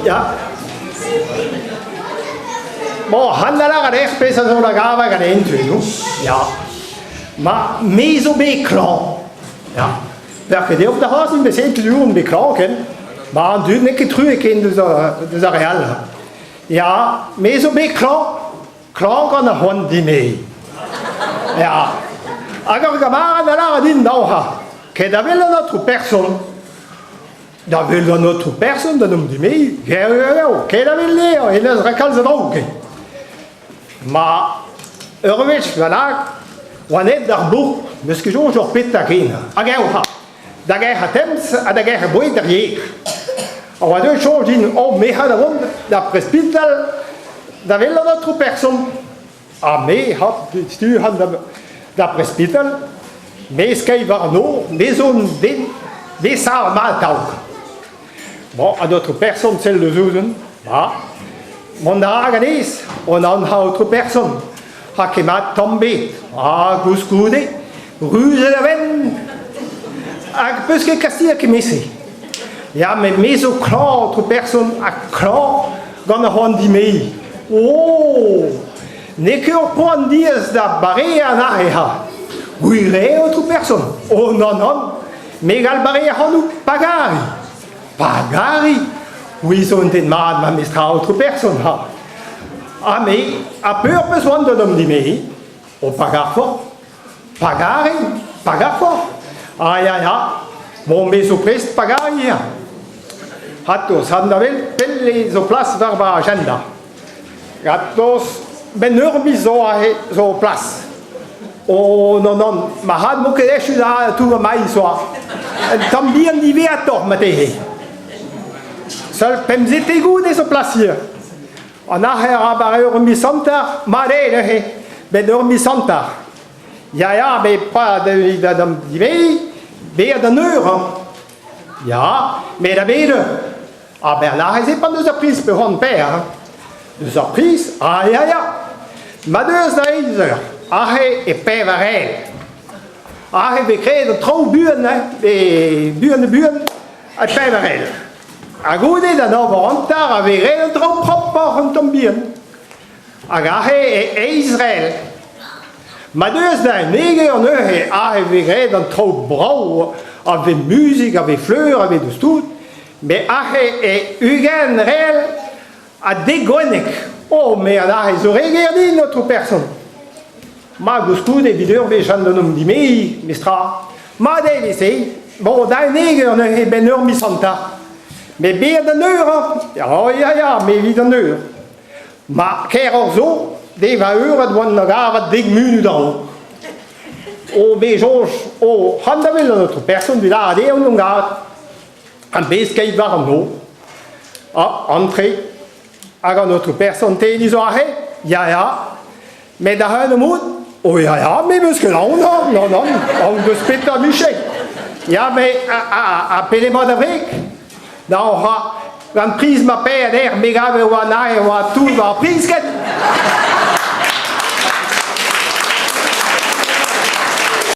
Ya. Bon, han a lâret ec'h pezh a zo da gavañ gant en tu, no? Ya. Ma, me zo bet klañv. Ya. Perket eo da c'hoazh bet se tu on bet klañv ken. Ma, an dud n'eo ket truez ken deus deus ar re all. Ya, me zo bet klañv. Klañv gant ar c'hoant dimeziñ. Ya. Hag ur gamarad a lâre din daou-ha. Ket da wel an aotrou person. Da wel an aotrou person da 'n em dimeziñ, eo, ket da wel dezhañ, hennezh 'ra kalz a draoù ken. Ma ur wech bennak oan aet d'ar bourk, n'eus ket soñj oc'h petra ken. Hag eñ ha da gerc'hat temz ha da gerc'hat boued d'ar yer. A oa deuet soñj din, oh, me c'ha da vont d'ar prespital da wel an aotrou person. Ha me ha stuhan d'ar prespital, me skeiñ war an nor, me zo un den, me sav mat atav. Bon, an aotrou person sell deus ouzhin, ma, mont a ra ganez, on an aotrou person, ha ket mat tamm bet. Ha koulskoude, ruzet a venn, hag peus ket kastiañ kement-se. Ya, met me zo klañv, aotrou person, ha klañv gant ar c'hoant dimeziñ. Oh! N'eo ket ur poan diaes da bareañ an aze ha. Gwir eo, aotrou person. Oh, nann, nann, me gall bareañ ac'hanout pa gari. Pa gari? C'hwi zo un den mat, ma mestr aotrou person, ha. Ha me, ha peur peus oan d'an om dimeziñ? Oh, pa garfoc'h. Pa gari, pa garfoc'h. Ah, ya, ya. Bon, me zo prest pa gari, ya. Ratoz, han da wel pell e zo plas war va agenda. Ratoz, benn ur miz zo aze zo plas. Oh, non, non, ma had mo ket echu da tout ma mailh soa. Un tamm bihan diwezhatoc'h marteze. Seul pemzete goude zo plas hier. An aher a bare ur miz hanter, mat eo neuze, bet ur miz hanter. Ya, ya, bet pa da d'am diwezh, bezañ d'an eur, hein. Ya, met da bet eur? Ah ben aze pan deus ar priz pe c'hoant paeañ, hein. Deus ar priz? Ah ya, ya. Ma deus da eizh eur, aze e pevar ael. Aze vez graet an traoù buan, hein, e buan ha buan, ha pevar ael. Ha goude da nav hanter a vez graet un traoù propoc'h un tamm bihan. Hag aze e Israel. Ma deus da ennegeur neuze aze vez graet an traoù brav, a vez muzik, a vez fleur, a vez deus tout. Met aze e 20 real ha dek gwenneg. Oh, me an aze zo re ger din, aotrou person. Ma goulskoude evit ur wech an d'an dimeziñ, mestra. Mat eo evit-se. Bon, da unnek eur neuze benn ur miz hanter. Met bezañ d'an eur, hañ. Oh ya ya, me evit an eur. Ma kaeroc'h zo, de va eured oan da gavat dek munut a-raok. O me soñj, o c'han da wel an aotrou person evit lâret eo on gavet. An bez keit war an nor. Ah, antre. Hag an aotrou person te zo aze? Ya, ya. Met a-heul emaout? Oh ya, ya, me 'meus ket aon, hañ, non, non, aon deus petra micher. Ya, met ha pet emañ da wreg? Da oc'h gant priz ma paeet ec'h, me gav e oa neuze e oa tout war priz ket.